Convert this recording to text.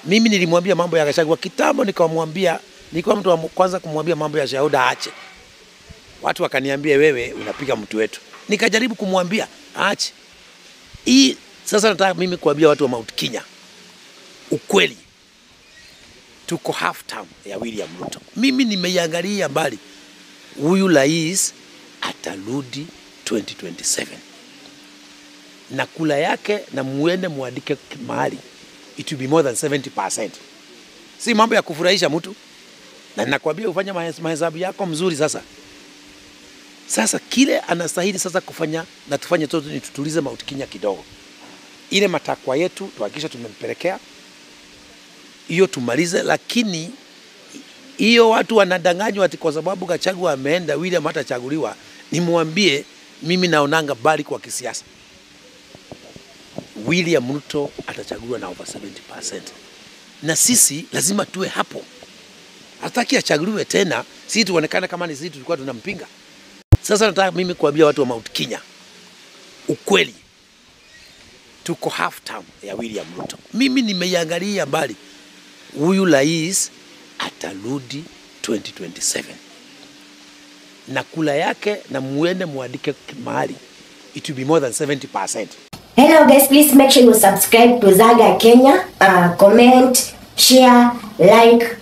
Mimi nilimwambia mambo ya Gachagua kitambo, nikamwambia, nilikuwa mtu wa kwanza kumwambia mambo ya Shahuda aache. Watu wakaniambia wewe unapiga mtu wetu. Nikajaribu kumwambia aache. Hii sasa nataka mimi kuambia watu wa Mount Kenya ukweli. Tuko half term ya William Ruto. Mimi nimeiangalia mbali. Huyu rais atarudi 2027. Na kula yake na muende muandike mahali, it will be more than 70%. Si mambo ya kufurahisha mtu. Na ninakwambia ufanye mahesabu yako mzuri sasa. Sasa kile anastahili sasa kufanya na tufanye toto ni tutulize Mount Kenya kidogo. Ile matakwa yetu tuhakikishe tumempelekea hiyo tumalize, lakini hiyo watu wanadanganywa ati kwa sababu Gachagua ameenda William hatachaguliwa. Nimwambie mimi naonanga bali kwa kisiasa. William Ruto atachaguliwa na over 70%. Na sisi lazima tuwe hapo. Hataki achaguliwe tena, sisi tuonekane kama ni sisi tulikuwa tunampinga. Sasa nataka mimi kuambia watu wa Mount Kenya ukweli. Tuko half term ya William Ruto. Mimi nimeiangalia mbali. Huyu rais atarudi 2027. Na kula yake na muende muandike mahali, it will be more than 70%. Hello guys, please make sure you subscribe to Zaga Kenya, comment, share, like.